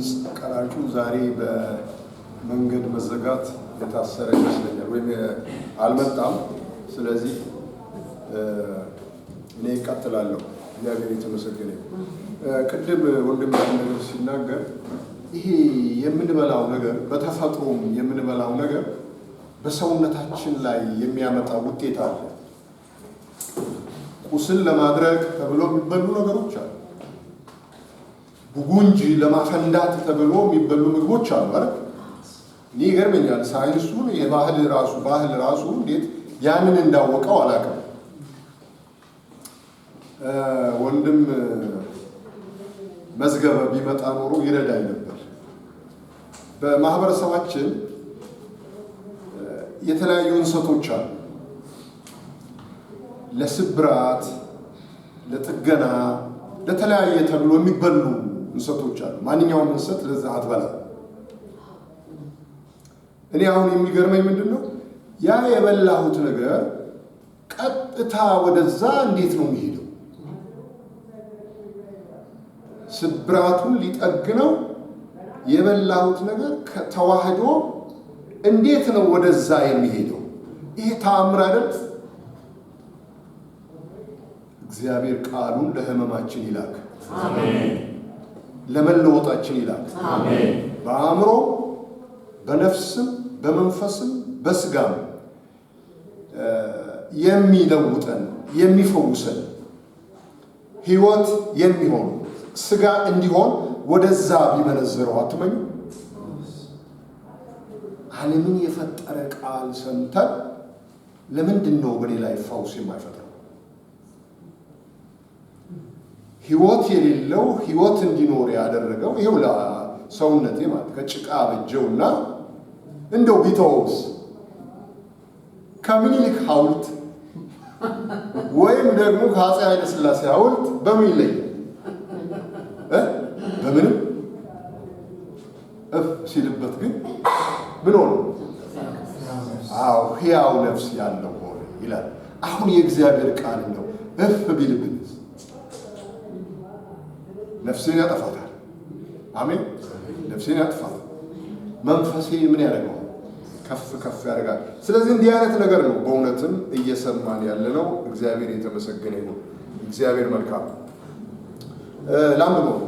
ድምፅ ቀራጩ ዛሬ በመንገድ መዘጋት የታሰረ ይመስለኛል፣ ወይም አልመጣም። ስለዚህ እኔ እቀጥላለሁ። እግዚአብሔር የተመሰገነ ይሁን። ቅድም ወንድም ነገር ሲናገር ይሄ የምንበላው ነገር፣ በተፈጥሮም የምንበላው ነገር በሰውነታችን ላይ የሚያመጣ ውጤት አለ። ቁስል ለማድረግ ተብሎ የሚበሉ ነገሮች አሉ። ቡጉንጅ ለማፈንዳት ተብሎ የሚበሉ ምግቦች አሉ አይደል? እኔ ይገርመኛል። ሳይንሱን የባህል ራሱ ባህል ራሱ እንዴት ያንን እንዳወቀው አላውቅም። ወንድም መዝገበ ቢመጣ ኖሮ ይረዳኝ ነበር። በማህበረሰባችን የተለያዩ እንሰቶች አሉ። ለስብራት፣ ለጥገና፣ ለተለያየ ተብሎ የሚበሉ እንሰቶች አሉ። ማንኛውም እንሰት ለዛ አትበላ። እኔ አሁን የሚገርመኝ ምንድን ነው፣ ያ የበላሁት ነገር ቀጥታ ወደዛ እንዴት ነው የሚሄደው? ስብራቱን ሊጠግነው የበላሁት ነገር ተዋህዶ እንዴት ነው ወደዛ የሚሄደው? ይሄ ተአምር አይደል? እግዚአብሔር ቃሉን ለህመማችን ይላክ፣ ለመለወጣችን ይላክ። በአእምሮ፣ በነፍስም፣ በመንፈስም፣ በስጋም የሚለውጠን፣ የሚፈውሰን፣ ህይወት የሚሆን ስጋ እንዲሆን ወደዛ ቢመነዝረው አትመኙ? ዓለምን የፈጠረ ቃል ሰምተን ለምንድን ነው በኔ ላይ ፈውስ የማይፈጥረው? ህይወት የሌለው ህይወት እንዲኖር ያደረገው ይሄው ለሰውነቴ ማለት ከጭቃ በጀውና እንደው ቢተውስ ከምኒልክ ሐውልት ወይም ደግሞ ከአፄ ኃይለ ሥላሴ ሐውልት በምን ይለያል? በምንም። እፍ ሲልበት ግን ምን ሆነ? አዎ፣ ሕያው ነፍስ ያለው ሆነ ይላል። አሁን የእግዚአብሔር ቃል ነው። እፍ ቢልብንስ ነፍሴን ያጠፋታል። አሜን። ነፍሴን ያጥፋት፣ መንፈሴ ምን ያደርገዋል? ከፍ ከፍ ያደርጋል። ስለዚህ እንዲህ አይነት ነገር ነው በእውነትም እየሰማን ያለነው። እግዚአብሔር የተመሰገነ ይሁን። እግዚአብሔር መልካም። ላንብበው፣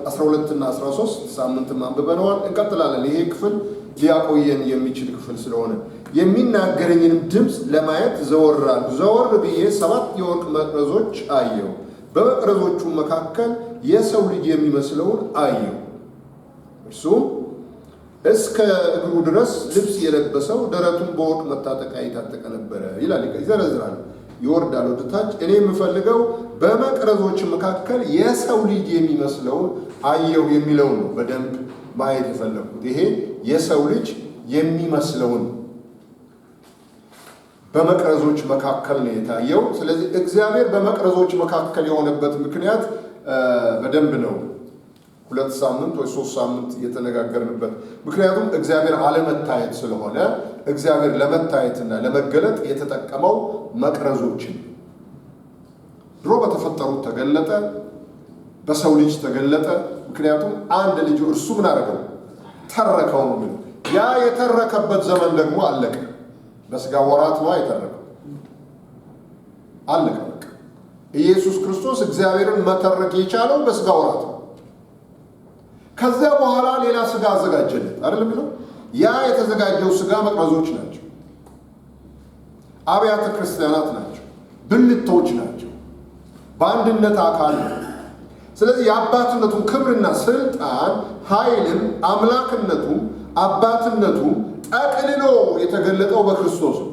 12 እና 13 ሳምንትም አንብበነዋል። እንቀጥላለን። ይሄ ክፍል ሊያቆየን የሚችል ክፍል ስለሆነ። የሚናገረኝንም ድምፅ ለማየት ዘወር አልኩ። ዘወር ብዬ ሰባት የወርቅ መቅረዞች አየሁ። በመቅረዞቹ መካከል የሰው ልጅ የሚመስለውን አየሁ። እርሱም እስከ እግሩ ድረስ ልብስ የለበሰው፣ ደረቱን በወርቅ መታጠቂያ የታጠቀ ነበረ ይላል። ይዘረዝራል፣ ይወርዳል ወደ ታች። እኔ የምፈልገው በመቅረዞች መካከል የሰው ልጅ የሚመስለውን አየሁ የሚለውን ነው በደንብ ማየት የፈለግኩት። ይሄ የሰው ልጅ የሚመስለውን በመቅረዞች መካከል ነው የታየው። ስለዚህ እግዚአብሔር በመቅረዞች መካከል የሆነበት ምክንያት በደንብ ነው 2 ሳምንት ወይ 3 ሳምንት የተነጋገርንበት። ምክንያቱም እግዚአብሔር አለመታየት ስለሆነ እግዚአብሔር ለመታየትና ለመገለጥ የተጠቀመው መቅረዞችን። ድሮ በተፈጠሩት ተገለጠ፣ በሰው ልጅ ተገለጠ። ምክንያቱም አንድ ልጁ እርሱ ምን አደረገው? ተረከው ነው የሚለው። ያ የተረከበት ዘመን ደግሞ አለቀ። በስጋ ወራት ነው የተረከው፣ አለቀ። በቃ ኢየሱስ ክርስቶስ እግዚአብሔርን መተረክ የቻለው በስጋ ወራት ነው። ከዚያ በኋላ ሌላ ስጋ አዘጋጀለት አይደል የሚለው? ያ የተዘጋጀው ስጋ መቅረዞች ናቸው፣ አብያተ ክርስቲያናት ናቸው፣ ብልቶች ናቸው፣ በአንድነት አካል ነው። ስለዚህ የአባትነቱን ክብርና ስልጣን፣ ኃይልም፣ አምላክነቱም፣ አባትነቱም ጠቅልሎ የተገለጠው በክርስቶስ ነው።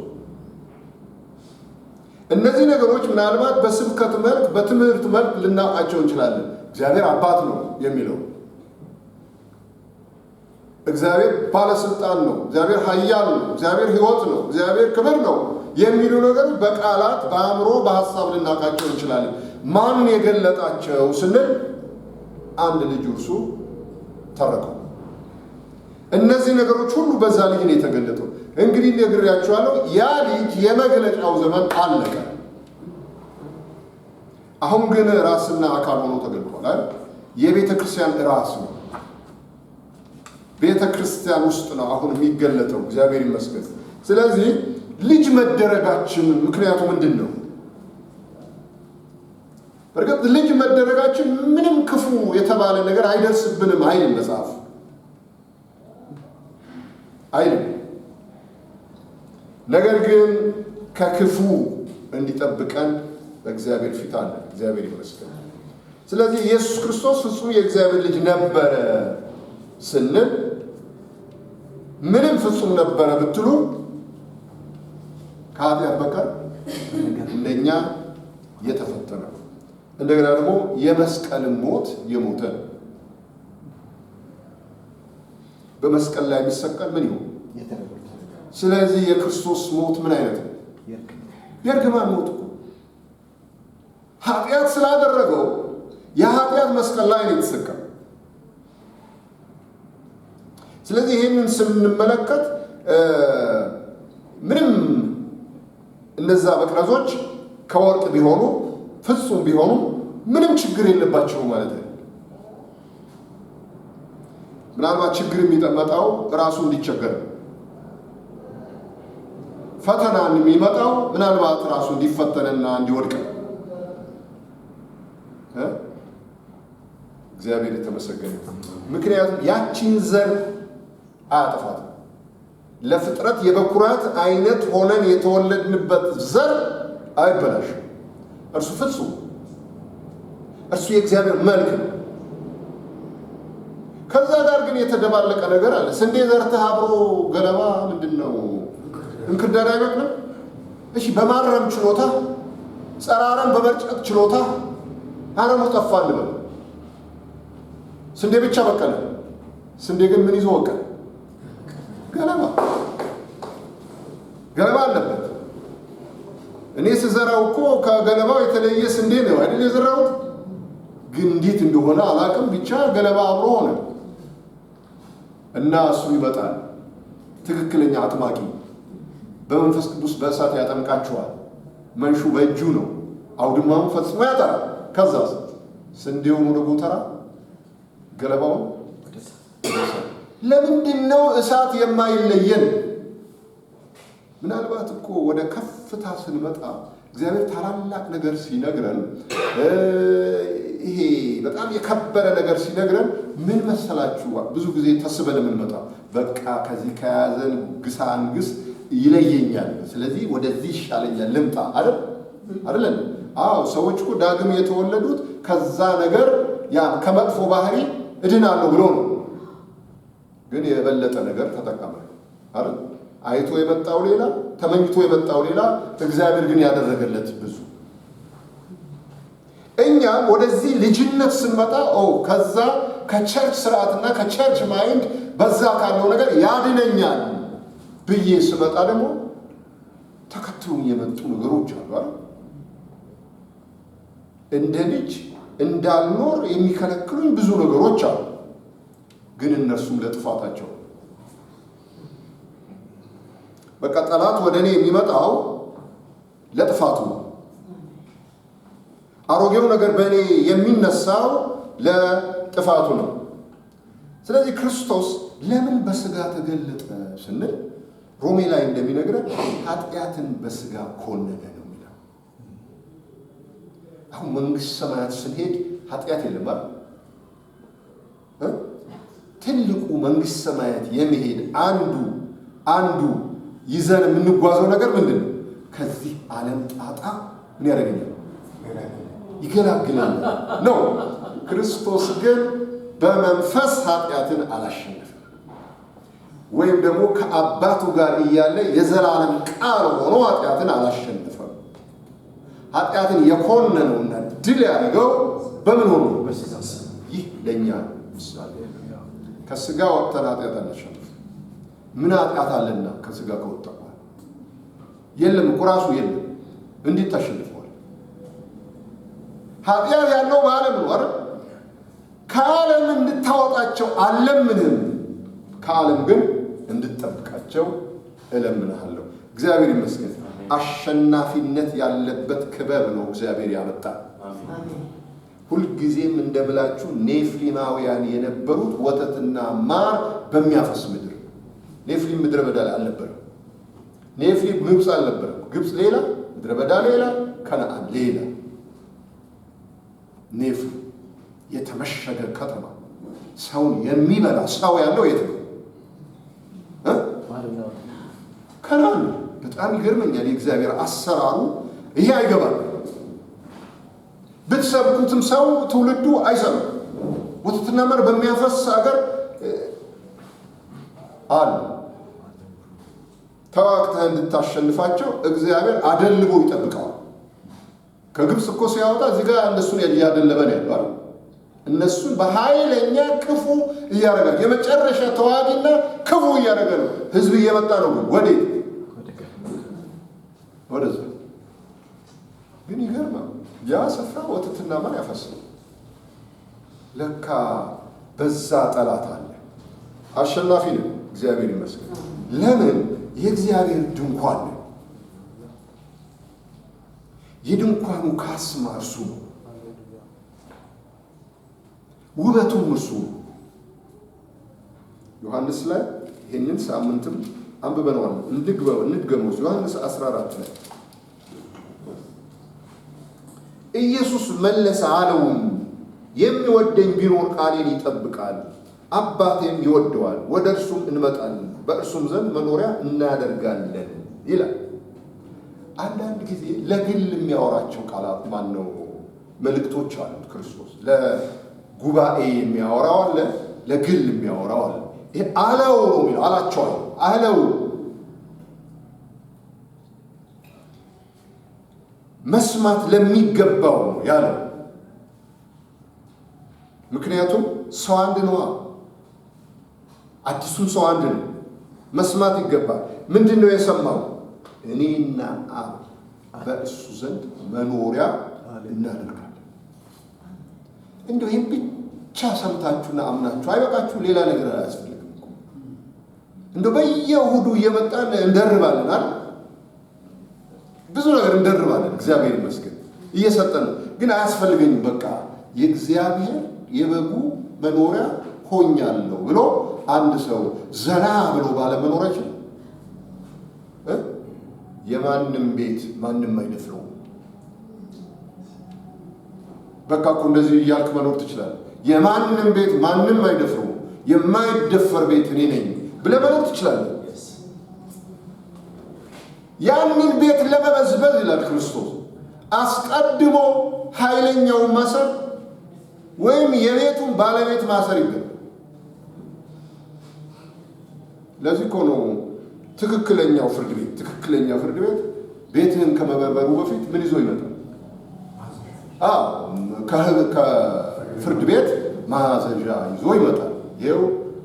እነዚህ ነገሮች ምናልባት በስብከት መልክ፣ በትምህርት መልክ ልናውቃቸው እንችላለን። እግዚአብሔር አባት ነው የሚለው፣ እግዚአብሔር ባለስልጣን ነው፣ እግዚአብሔር ኃያል ነው፣ እግዚአብሔር ሕይወት ነው፣ እግዚአብሔር ክብር ነው የሚሉ ነገሮች በቃላት፣ በአእምሮ፣ በሀሳብ ልናውቃቸው እንችላለን። ማን የገለጣቸው ስንል አንድ ልጅ እርሱ ተረከው። እነዚህ ነገሮች ሁሉ በዛ ልጅ ነው የተገለጠው። እንግዲህ ነግሬያችኋለሁ፣ ያ ልጅ የመግለጫው ዘመን አለቀ። አሁን ግን ራስና አካል ሆኖ ተገልጧል አይደል? የቤተ ክርስቲያን ራስ ነው። ቤተ ክርስቲያን ውስጥ ነው አሁን የሚገለጠው። እግዚአብሔር ይመስገን። ስለዚህ ልጅ መደረጋችን ምክንያቱ ምንድን ነው? በእርግጥ ልጅ መደረጋችን ምንም ክፉ የተባለ ነገር አይደርስብንም አይልም መጽሐፍ አይልም። ነገር ግን ከክፉ እንዲጠብቀን በእግዚአብሔር ፊት አለ። እግዚአብሔር ይመስገን። ስለዚህ ኢየሱስ ክርስቶስ ፍጹም የእግዚአብሔር ልጅ ነበረ ስንል ምንም ፍጹም ነበረ ብትሉ ከኃጢአት በቀር እንደኛ የተፈተነ ነው። እንደገና ደግሞ የመስቀልን ሞት የሞተ ነው። በመስቀል ላይ የሚሰቀል ምን ይሆን? ስለዚህ የክርስቶስ ሞት ምን አይነት ነው? የእርግማን ሞት እኮ። ኃጢአት ስላደረገው የኃጢአት መስቀል ላይ ነው የተሰቀለው። ስለዚህ ይህንን ስንመለከት ምንም እነዛ መቅረዞች ከወርቅ ቢሆኑ ፍጹም ቢሆኑ ምንም ችግር የለባቸውም ማለት ነው። ምናልባት ችግር የሚመጣው ራሱ እንዲቸገር ነው። ፈተናን የሚመጣው ምናልባት ራሱ እንዲፈተንና እንዲወድቅ ነው። እግዚአብሔር የተመሰገነ። ምክንያቱም ያቺን ዘር አያጠፋትም። ለፍጥረት የበኩራት አይነት ሆነን የተወለድንበት ዘር አይበላሽም። እርሱ ፍጹም፣ እርሱ የእግዚአብሔር መልክ ነው። ከዛ ጋር ግን የተደባለቀ ነገር አለ። ስንዴ ዘርተህ አብሮ ገለባ ምንድን ነው እንክርዳድ አይበቅልም? እሺ፣ በማረም ችሎታ ጸረ አረም በመርጨት ችሎታ አረሙ ጠፋ እንበል፣ ስንዴ ብቻ በቀለ። ስንዴ ግን ምን ይዞ በቀለ? ገለባ። ገለባ አለበት። እኔ ስዘራው እኮ ከገለባው የተለየ ስንዴ ነው አይደል የዘራሁት? ግን እንዴት እንደሆነ አላውቅም፣ ብቻ ገለባ አብሮ ሆነ እና እሱ ይመጣል። ትክክለኛ አጥማቂ በመንፈስ ቅዱስ በእሳት ያጠምቃችኋል። መንሹ በእጁ ነው፣ አውድማውን ፈጽሞ ያጠራል። ከዛስ ስንዴውን ወደ ጎተራ፣ ገለባውን። ለምንድን ነው እሳት የማይለየን? ምናልባት እኮ ወደ ከፍታ ስንመጣ እግዚአብሔር ታላላቅ ነገር ሲነግረን፣ ይሄ በጣም የከበረ ነገር ሲነግረን ምን መሰላችሁ? ብዙ ጊዜ ተስበን የምንመጣው በቃ ከዚህ ከያዘን ግሳንግስ ይለየኛል፣ ስለዚህ ወደዚህ ይሻለኛል ልምጣ አይደል? አይደል? አዎ፣ ሰዎች እኮ ዳግም የተወለዱት ከዛ ነገር ያ ከመጥፎ ባህሪ እድናለሁ ብሎ ነው። ግን የበለጠ ነገር ተጠቀመ አይደል? አይቶ የመጣው ሌላ፣ ተመኝቶ የመጣው ሌላ፣ እግዚአብሔር ግን ያደረገለት ብዙ። እኛም ወደዚህ ልጅነት ስንመጣ ከዛ ከ church ስርዓትና ከ church mind በዛ ካለው ነገር ያድነኛል ብዬ ስመጣ ደግሞ ተከትሎኝ የመጡ ነገሮች አሉ አይደል? እንደ ልጅ እንዳልኖር የሚከለክሉኝ ብዙ ነገሮች አሉ። ግን እነርሱም ለጥፋታቸው። በቃ ጠላት ወደ እኔ የሚመጣው ለጥፋቱ ነው። አሮጌው ነገር በእኔ የሚነሳው ለጥፋቱ ነው። ስለዚህ ክርስቶስ ለምን በስጋ ተገለጠ ስንል ሮሜ ላይ እንደሚነግረን ኃጢአትን በስጋ ኮነነ ነው የሚለው። አሁን መንግስተ ሰማያት ስንሄድ ኃጢአት የለም አይደል? ትልቁ መንግስተ ሰማያት የመሄድ አንዱ ይዘን የምንጓዘው ነገር ምንድን ነው? ከዚህ ዓለም ጣጣ ምን ያደርገኛል? ይገላግላል ነው። ክርስቶስ ግን በመንፈስ ኃጢአትን አላሸነፈም። ወይም ደግሞ ከአባቱ ጋር እያለ የዘላለም ቃል ሆኖ ኃጢአትን አላሸነፈም። ኃጢአትን የኮነነውና ድል ያደረገው በምን ሆኖ? ይህ ለኛ ምሳሌ። ከስጋ ወጥተን ኃጢአት አናሸንፍም። ምን ኃጢአት አለና ከስጋ ከወጣ በኋላ? የለም እኮ ራሱ የለም። እንዴት ታሸንፈዋል? ኃጢአት ያለው በዓለም ነው አይደል? ከዓለም እንድታወጣቸው አልለምንህም፣ ከዓለም ግን እንድትጠብቃቸው እለምንሃለሁ። እግዚአብሔር ይመስገን። አሸናፊነት ያለበት ክበብ ነው እግዚአብሔር ያመጣ። ሁልጊዜም እንደምላችሁ ኔፍሊማውያን የነበሩት ወተትና ማር በሚያፈስ ምድር። ኔፍሊም ምድረ በዳ ላይ አልነበረም። ኔፍሊም ግብፅ አልነበረም። ግብፅ ሌላ፣ ምድረ በዳ ሌላ፣ ከነአን ሌላ። ኔፍሊም የተመሸገ ከተማ፣ ሰውን የሚበላ ሰው ያለው የት ነው? ከነአን። በጣም ይገርመኛል የእግዚአብሔር አሰራሩ። ይሄ አይገባም። ብትሰብኩትም ሰው ትውልዱ አይሰማም። ወተትና ማር በሚያፈስ አገር አሉ። ተዋግተህ እንድታሸንፋቸው እግዚአብሔር አደልቦ ይጠብቀዋል። ከግብፅ እኮ ሲያወጣ እዚህ ጋር እነሱን እያደለበ ነው ያለው አይደል? እነሱን በኃይለኛ ክፉ እያደረገ የመጨረሻ ተዋጊና ክፉ እያደረገ ነው። ህዝብ እየመጣ ነው። ግን ወዴት? ወደዛ። ግን ይገርማል። ያ ስፍራ ወተትና ማር ያፈሳል። ለካ በዛ ጠላት አለ። አሸናፊ ነው፣ እግዚአብሔር ይመስገን። ለምን? የእግዚአብሔር ድንኳን ነው። የድንኳኑ ካስማ እርሱ ነው። ውበቱም እርሱ ነው። ዮሐንስ ላይ ይህንን ሳምንትም አንብበነዋል። እንድገመው። ዮሐንስ 14 ላይ ኢየሱስ መለሰ አለውም፣ የሚወደኝ ቢኖር ቃሌን ይጠብቃል፣ አባቴም ይወደዋል፣ ወደ እርሱም እንመጣለን፣ በእርሱም ዘንድ መኖሪያ እናደርጋለን ይላል። አንዳንድ ጊዜ ለግል የሚያወራቸው ቃላት ማነው መልእክቶች አሉት ክርስቶስ። ለጉባኤ የሚያወራው አለ፣ ለግል የሚያወራው አለ። ይሄ አለው ነው የሚለው፣ አላቸው አለው። መስማት ለሚገባው ነው ያለው። ምክንያቱም ሰው አንድ ነዋ። አዲሱም ሰው አንድ ነው። መስማት ይገባል። ምንድን ነው የሰማው? እኔና አብ በእሱ ዘንድ መኖሪያ እናደርጋለን። እንደው ይህን ብቻ ሰምታችሁና አምናችሁ አይበቃችሁ? ሌላ ነገር አያስፈልግም እኮ። እንደው በየእሁዱ እየመጣን እንደርባለን አይደል? ብዙ ነገር እንደርባለን። እግዚአብሔር ይመስገን እየሰጠን ነው። ግን አያስፈልገኝም፣ በቃ የእግዚአብሔር የበጉ መኖሪያ ሆኛለሁ ብሎ አንድ ሰው ዘና ብሎ ባለመኖር አይችልም። የማንም ቤት ማንም አይደፍረውም። በቃ እኮ እንደዚህ እያልክ መኖር ትችላለህ። የማንም ቤት ማንም አይደፍረውም። የማይደፈር ቤት እኔ ነኝ ብለህ መኖር ትችላለህ። ያንን ቤት ለመበዝበዝ ይላል ክርስቶስ አስቀድሞ ኃይለኛውን ማሰር ወይም የቤቱን ባለቤት ማሰር ይገባል። ለዚህ እኮ ነው ትክክለኛው ፍርድ ቤት ትክክለኛ ፍርድ ቤት ቤትህን ከመበርበሩ በፊት ምን ይዞ ይመጣል? አዎ፣ ከፍርድ ቤት ማዘዣ ይዞ ይመጣል። ይኸው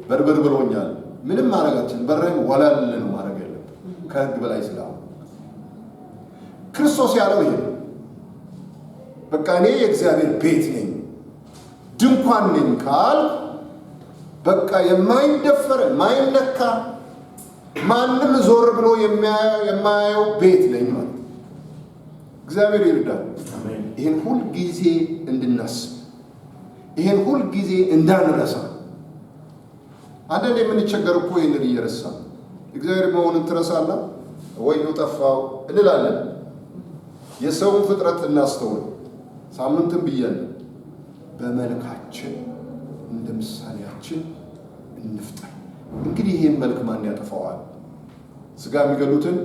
በርበር ብሎኛል፣ ምንም ማድረጋችን በረን ወለል ነው ማድረግ ያለብን ከህግ በላይ ስለሆነ። ክርስቶስ ያለው ይሄ ነው። በቃ እኔ የእግዚአብሔር ቤት ነኝ፣ ድንኳን ነኝ ካል በቃ የማይደፈር የማይነካ ማንም ዞር ብሎ የማያየው ቤት ነኝ ማለት። እግዚአብሔር ይርዳል። ይሄን ሁል ጊዜ እንድናስብ፣ ይሄን ሁል ጊዜ እንዳንረሳ። አንዳንዴ የምንቸገር እኮ ይሄንን እየረሳ እግዚአብሔር መሆኑን ትረሳና ወይኑ ጠፋው እንላለን። የሰውን ፍጥረት እናስተውል። ሳምንትም ብያለሁ፣ በመልካችን እንደ ምሳሌያችን እንፍጠር። እንግዲህ ይሄን መልክ ማን ያጠፋዋል? ስጋ የሚገሉትን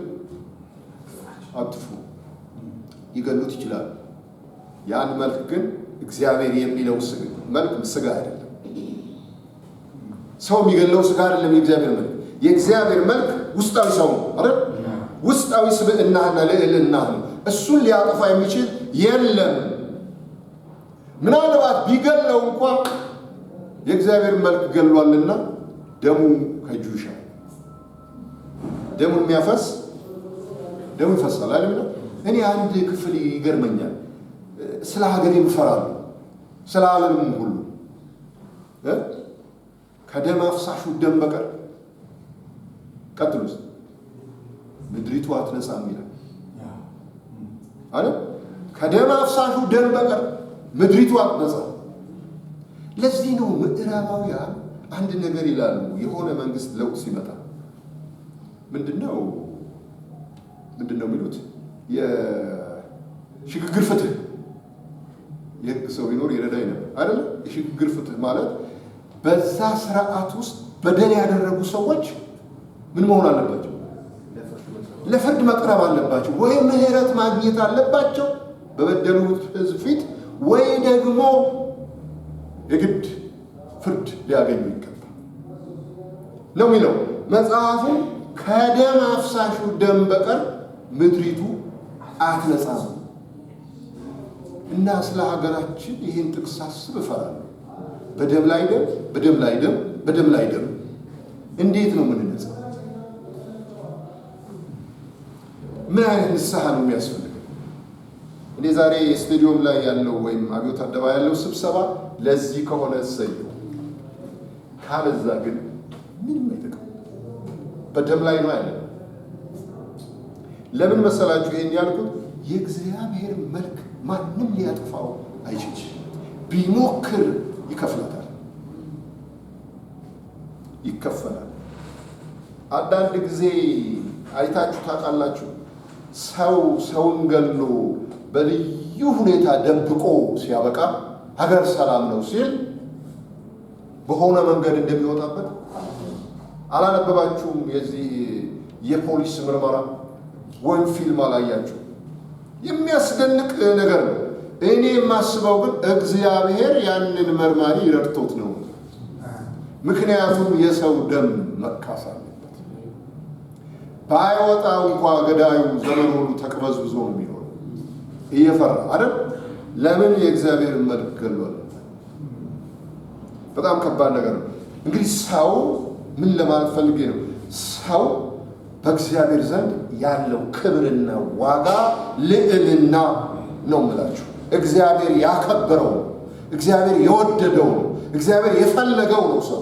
አጥፉ፣ ይገሉት ይችላሉ። ያን መልክ ግን እግዚአብሔር የሚለው መልክ ስጋ አይደለም። ሰው የሚገለው ስጋ አይደለም። የእግዚአብሔር መልክ የእግዚአብሔር መልክ ውስጣዊ ሰው ነው አይደል? ውስጣዊ ስብዕናህና ልዕልናህ ነው። እሱን ሊያጠፋ የሚችል የለም። ምናልባት ቢገለው እንኳን የእግዚአብሔር መልክ ገሏልና ደሙ ከእጁ ይሻል። ደሙ የሚያፈስ ደሙ ይፈሳል አይደል? እኔ አንድ ክፍል ይገርመኛል። ስለ ሀገሬም እፈራለሁ፣ ስለ ዓለምም ሁሉ ከደም አፍሳሹ ደም በቀር ቀጥሉስ ምድሪቱ አትነጻም ይላል አይደል? ከደም አፍሳሹ ደም በቀር ምድሪቱ አትነጻም። ለዚህ ነው ምዕራባውያን አንድ ነገር ይላሉ። የሆነ መንግስት ለውጥ ሲመጣ ምንድነው የሚሉት? የሽግግር ፍትህ። የህግ ሰው ቢኖር ይረዳኝ ነበር አይደለ? የሽግግር ፍትህ ማለት በዛ ስርዓት ውስጥ በደል ያደረጉ ሰዎች ምን መሆን አለባቸው? ለፍርድ መቅረብ አለባቸው፣ ወይ ምህረት ማግኘት አለባቸው በበደሉት ህዝብ ፊት፣ ወይ ደግሞ የግድ ፍርድ ሊያገኙ ይገባል ነው የሚለው መጽሐፉ። ከደም አፍሳሹ ደም በቀር ምድሪቱ አትነጻም። እና ስለ ሀገራችን ይህን ጥቅስ ሳስብ እፈራለሁ። በደም ላይ ደም፣ በደም ላይ ደም፣ በደም ላይ ደም፣ እንዴት ነው የምንነጻው? ምን አይነት ንስሐ ነው የሚያስፈልገው? እኔ ዛሬ ስቴዲየም ላይ ያለው ወይም አብዮት አደባባይ ያለው ስብሰባ ለዚህ ከሆነ እሰየው፣ ካለዛ ግን ምንም አይጠቅም። በደም ላይ ነው ያለው። ለምን መሰላችሁ ይሄን ያልኩት? የእግዚአብሔር መልክ ማንም ሊያጠፋው አይችልም። ቢሞክር ይከፍላታል፣ ይከፈላል። አንዳንድ ጊዜ አይታችሁ ታውቃላችሁ፣ ሰው ሰውን ገሎ በልዩ ሁኔታ ደብቆ ሲያበቃ ሀገር ሰላም ነው ሲል በሆነ መንገድ እንደሚወጣበት አላነበባችሁም? የዚህ የፖሊስ ምርመራ ወይም ፊልም አላያችሁ? የሚያስደንቅ ነገር ነው። እኔ የማስበው ግን እግዚአብሔር ያንን መርማሪ ረድቶት ነው። ምክንያቱም የሰው ደም መካስ አለበት። ባይወጣ እንኳ ገዳዩ ዘመን ሁሉ ተቅበዝብዞ ነው የሚኖረው እየፈራ አይደል? ለምን የእግዚአብሔር መልክ ገሏል። በጣም ከባድ ነገር ነው። እንግዲህ ሰው ምን ለማለት ፈልጌ ነው? ሰው በእግዚአብሔር ዘንድ ያለው ክብርና ዋጋ ልዕልና ነው የምላችሁ። እግዚአብሔር ያከበረው ነው። እግዚአብሔር የወደደው ነው። እግዚአብሔር የፈለገው ነው። ሰው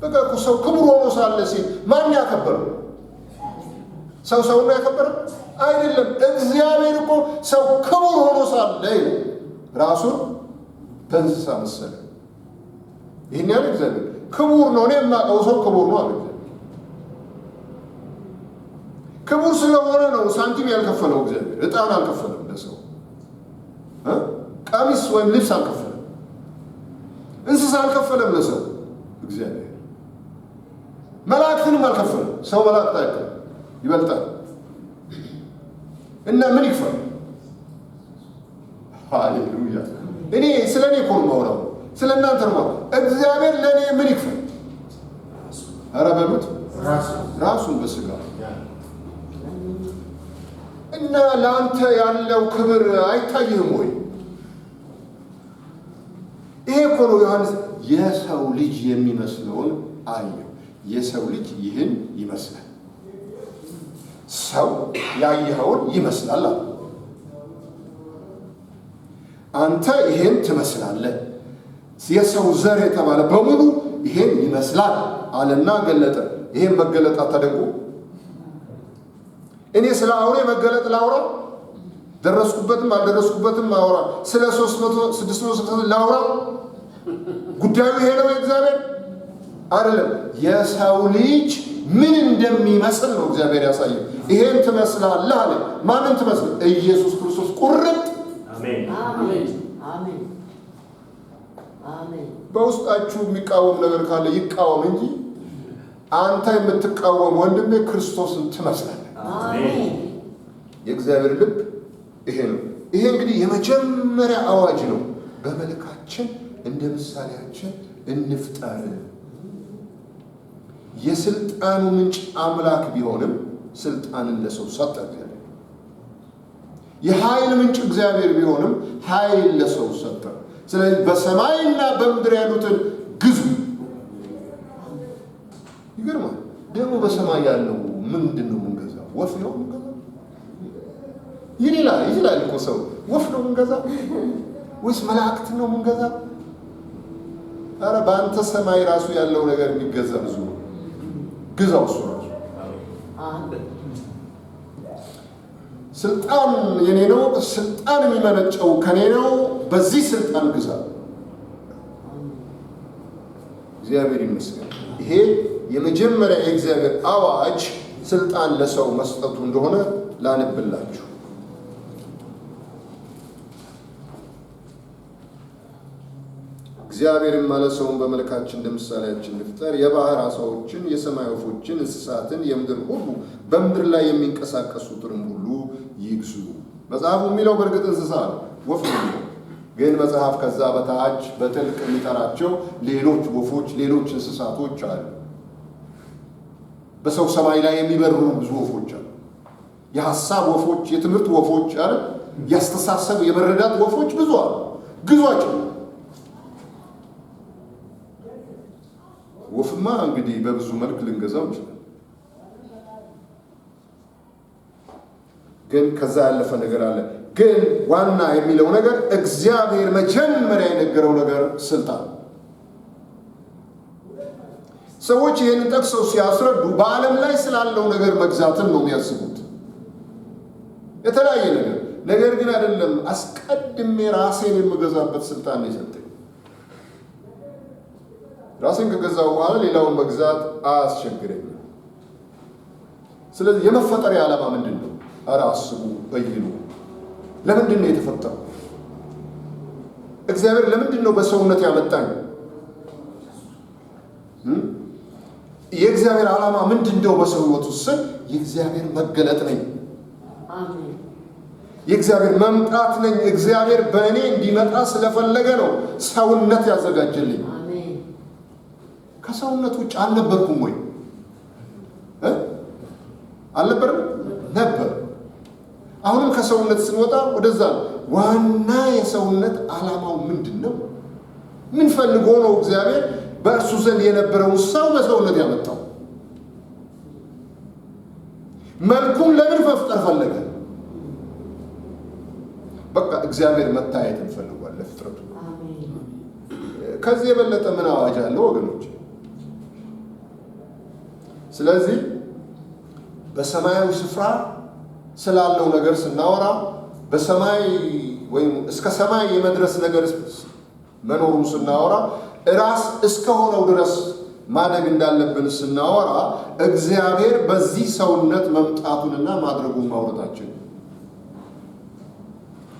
በቃ እኮ ሰው ክቡር ሆኖ ሳለ ሲል ማን ያከበረው? ሰው ሰው ነው ያከበረው አይደለም። እግዚአብሔር እኮ ሰው ክቡር ሆኖ ሳለ ይላል ራሱን በእንስሳ መሰለ። ይህን ያለ እግዚአብሔር ክቡር ነው፣ እኔ የማውቀው ሰው ክቡር ነው አለ። ክቡር ስለሆነ ነው ሳንቲም ያልከፈለው እግዚአብሔር። ዕጣን አልከፈለም ለሰው፣ ቀሚስ ወይም ልብስ አልከፈለም፣ እንስሳ አልከፈለም ለሰው እግዚአብሔር። መላእክትንም አልከፈለም። ሰው መላእክት አይደለም ይበልጣል። እና ምን ይክፈል? ሃሌሉያ! እኔ ስለ እኔ እኮ ነው የማወራው፣ ስለ እናንተ ነው የማወራው። እግዚአብሔር ለእኔ ምን ይክፈል? ኧረ በሉት፣ ራሱን በስጋ እና ለአንተ ያለው ክብር አይታይህም ወይ? ይሄ እኮ ነው ዮሐንስ የሰው ልጅ የሚመስለውን አየው። የሰው ልጅ ይህን ይመስላል። ሰው ያየኸውን ይመስላል አለ። አንተ ይሄን ትመስላለህ። የሰው ዘር የተባለ በሙሉ ይሄን ይመስላል አለና ገለጠ። ይሄን መገለጥ አታደንቁ? እኔ ስለ አውሬ መገለጥ ላውራ? ደረስኩበትም አልደረስኩበትም አውራ። ስለ 660 ላውራ? ጉዳዩ ይሄ ነው የእግዚአብሔር አይደለም። የሰው ልጅ ምን እንደሚመስል ነው እግዚአብሔር ያሳየው። ይሄን ትመስላለህ አለ። ማንን ትመስል? ኢየሱስ ክርስቶስ ቁርጥ። አሜን አሜን አሜን። በውስጣችሁ የሚቃወም ነገር ካለ ይቃወም እንጂ አንተ የምትቃወም ወንድሜ ክርስቶስን ትመስላለህ። አሜን። የእግዚአብሔር ልብ ይሄ ነው። ይሄ እንግዲህ የመጀመሪያ አዋጅ ነው። በመልካችን እንደ ምሳሌያችን እንፍጠር። የስልጣኑ ምንጭ አምላክ ቢሆንም ስልጣንን ለሰው ሰጠ እግዚአብሔር። የኃይል ምንጭ እግዚአብሔር ቢሆንም ኃይል ለሰው ሰጠ። ስለዚህ በሰማይና በምድር ያሉትን ግዙ። ይገርማል። ደግሞ በሰማይ ያለው ምንድን ነው የምንገዛው? ወፍ ነው የምንገዛው? ይላል ይላል እኮ ሰው። ወፍ ነው የምንገዛው ወይስ መላእክት ነው የምንገዛው? ኧረ በአንተ ሰማይ ራሱ ያለው ነገር የሚገዛ ብዙ ነው። ግዛው እሱ ራሱ። አሜን። ስልጣን የኔ ነው፣ ስልጣን የሚመነጨው ከኔ ነው፣ በዚህ ስልጣን ግዛ። እግዚአብሔር ይመስገን። ይሄ የመጀመሪያ የእግዚአብሔር አዋጅ ስልጣን ለሰው መስጠቱ እንደሆነ ላንብላችሁ። እግዚአብሔርም አለ ሰውን በመልካችን እንደ ምሳሌያችን እንፍጠር፣ የባህር ዓሣዎችን፣ የሰማይ ወፎችን፣ እንስሳትን፣ የምድር ሁሉ በምድር ላይ የሚንቀሳቀሱትንም ሁሉ ይግዙ። መጽሐፉ የሚለው በእርግጥ እንስሳ ነው፣ ወፍ ነው የሚለው። ግን መጽሐፍ ከዛ በታች በጥልቅ የሚጠራቸው ሌሎች ወፎች፣ ሌሎች እንስሳቶች አሉ። በሰው ሰማይ ላይ የሚበሩ ብዙ ወፎች አሉ። የሐሳብ ወፎች፣ የትምህርት ወፎች አሉ፣ የአስተሳሰብ የመረዳት ወፎች ብዙ አሉ። ግዟቸው። ወፍማ እንግዲህ በብዙ መልክ ልንገዛው እንችላለን። ግን ከዛ ያለፈ ነገር አለ። ግን ዋና የሚለው ነገር እግዚአብሔር መጀመሪያ የነገረው ነገር ስልጣን። ሰዎች ይህንን ጠቅሰው ሲያስረዱ በዓለም ላይ ስላለው ነገር መግዛትን ነው የሚያስቡት፣ የተለያየ ነገር። ነገር ግን አይደለም፣ አስቀድሜ ራሴን የምገዛበት ስልጣን ነው የሰጠኝ። ራሴን ከገዛው በኋላ ሌላውን መግዛት አያስቸግረኝም። ስለዚህ የመፈጠሪያ ዓላማ ምንድን ነው? ኧረ አስቡ፣ በይኑ። ለምንድን ነው የተፈጠረው? እግዚአብሔር ለምንድን ነው በሰውነት ያመጣኝ? የእግዚአብሔር ዓላማ ምንድን ነው በሰው ሕይወት ውስጥ? የእግዚአብሔር መገለጥ ነኝ፣ የእግዚአብሔር መምጣት ነኝ። እግዚአብሔር በእኔ እንዲመጣ ስለፈለገ ነው ሰውነት ያዘጋጀልኝ። ከሰውነት ውጭ አልነበርኩም ወይ? አልነበርም? ነበር። አሁንም ከሰውነት ስንወጣ ወደዛ ነው። ዋና የሰውነት ዓላማው ምንድን ነው? ምን ፈልጎ ነው እግዚአብሔር በእርሱ ዘንድ የነበረውን ሰው በሰውነት ያመጣው? መልኩን ለምን መፍጠር ፈለገ? በቃ እግዚአብሔር መታየትን ፈልጓል ለፍጥረቱ። ከዚህ የበለጠ ምን አዋጅ አለ ወገኖች? ስለዚህ በሰማያዊ ስፍራ ስላለው ነገር ስናወራ በሰማይ ወይም እስከ ሰማይ የመድረስ ነገር መኖሩን ስናወራ ራስ እስከሆነው ድረስ ማደግ እንዳለብን ስናወራ እግዚአብሔር በዚህ ሰውነት መምጣቱንና ማድረጉን ማውረታችን።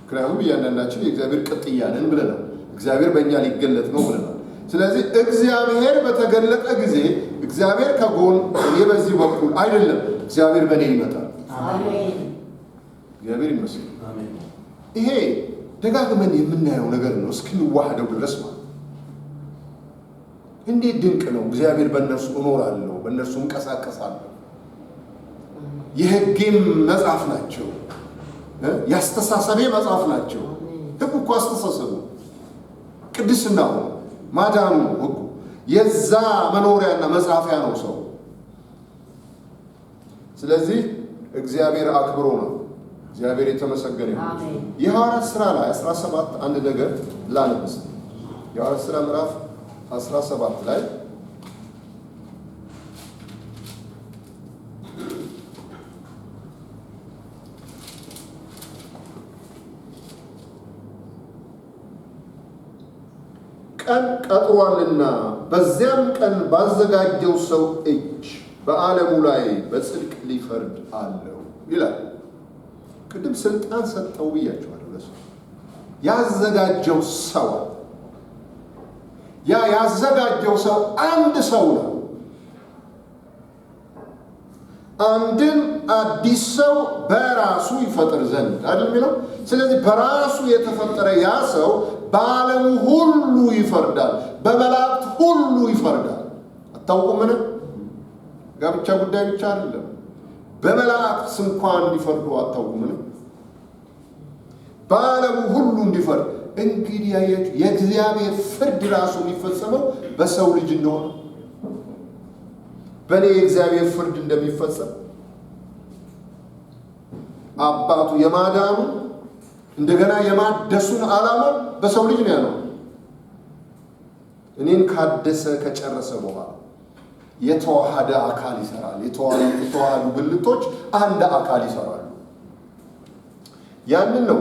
ምክንያቱም እያንዳንዳችን የእግዚአብሔር ቅጥያ ነን ብለናል። እግዚአብሔር በእኛ ሊገለጥ ነው ብለናል። ስለዚህ እግዚአብሔር በተገለጠ ጊዜ እግዚአብሔር ከጎን እኔ በዚህ በኩል አይደለም፣ እግዚአብሔር በእኔ ይመጣል። አሜን። እግዚአብሔር ይመስገን። ይሄ ደጋግመን የምናየው ነገር ነው እስክንዋህደው ድረስ ማለት። እንዴት ድንቅ ነው! እግዚአብሔር በእነርሱ እኖራለሁ፣ በእነርሱ እንቀሳቀሳለሁ፣ የሕጌም መጽሐፍ ናቸው፣ የአስተሳሰቤ መጽሐፍ ናቸው። ሕጉ እኮ አስተሳሰቡ ቅድስናው ማዳኑ ሕጉ የዛ መኖሪያና መጻፊያ ነው ሰው። ስለዚህ እግዚአብሔር አክብሮ ነው። እግዚአብሔር የተመሰገነ ይሁን። የሐዋርያት ሥራ ላይ 17 አንድ ነገር ላንብስ። የሐዋርያት ሥራ ምዕራፍ 17 ላይ ቀን ቀጥሯልና በዚያም ቀን ባዘጋጀው ሰው እጅ በዓለሙ ላይ በጽድቅ ሊፈርድ አለው ይላል። ቅድም ስልጣን ሰጠው ብያቸዋለሁ። ለሰው ያዘጋጀው ሰው ያ ያዘጋጀው ሰው አንድ ሰው ነው። አንድን አዲስ ሰው በራሱ ይፈጥር ዘንድ አይደል የሚለው? ስለዚህ በራሱ የተፈጠረ ያ ሰው በዓለሙ ሁሉ ይፈርዳል፣ በመላእክት ሁሉ ይፈርዳል። አታውቁምን? ጋብቻ ጉዳይ ብቻ አይደለም፣ በመላእክት እንኳን እንዲፈርዱ አታውቁምን? በዓለሙ ሁሉ እንዲፈርድ። እንግዲህ ያያችሁ የእግዚአብሔር ፍርድ ራሱ የሚፈጸመው በሰው ልጅ እንደሆነ፣ በእኔ የእግዚአብሔር ፍርድ እንደሚፈጸም አባቱ የማዳኑ እንደገና የማደሱን ዓላማ በሰው ልጅ ነው ያለው። እኔን ካደሰ ከጨረሰ በኋላ የተዋሃደ አካል ይሰራል። የተዋሃዱ ብልቶች አንድ አካል ይሰራሉ። ያንን ነው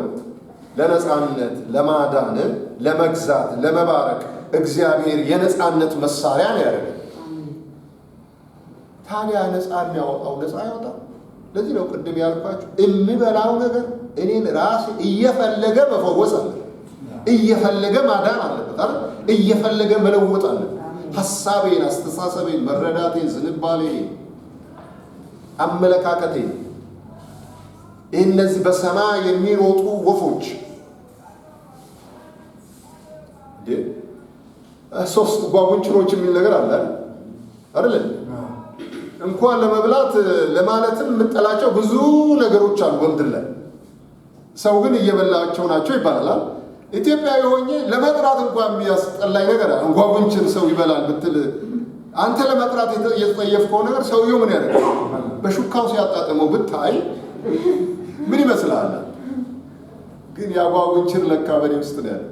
ለነፃነት፣ ለማዳን፣ ለመግዛት፣ ለመባረክ እግዚአብሔር የነፃነት መሳሪያ ነው ያደረገው። ታዲያ ነፃ የሚያወጣው ነፃ ያወጣል። ለዚህ ነው ቅድም ያልኳችሁ የሚበላው ነገር እኔን ራሴ እየፈለገ መፈወስ አለበት፣ እየፈለገ ማዳን አለበት አይደል? እየፈለገ መለወጥ አለበት። ሐሳቤን፣ አስተሳሰቤን፣ መረዳቴን፣ ዝንባሌን፣ አመለካከቴን እነዚህ በሰማይ የሚሮጡ ወፎች እንዴ ሶስት ጓጉንችሮች የሚል ነገር አለ አይደል? እንኳን ለመብላት ለማለትም የምጠላቸው ብዙ ነገሮች አሉ በምድር ላይ። ሰው ግን እየበላቸው ናቸው ይባላል። ኢትዮጵያዊ ሆኜ ለመጥራት እንኳን የሚያስጠላኝ ነገር አለ። ጓጉንችር ሰው ይበላል ብትል አንተ ለመጥራት የተጸየፍከው ነገር ሰውየው ምን ያደርጋል? በሹካው ሲያጣጥመው ብታይ ምን ይመስልሃል? ግን ያ ጓጉንችር ለካ በእኔ ውስጥ ነው ያለው።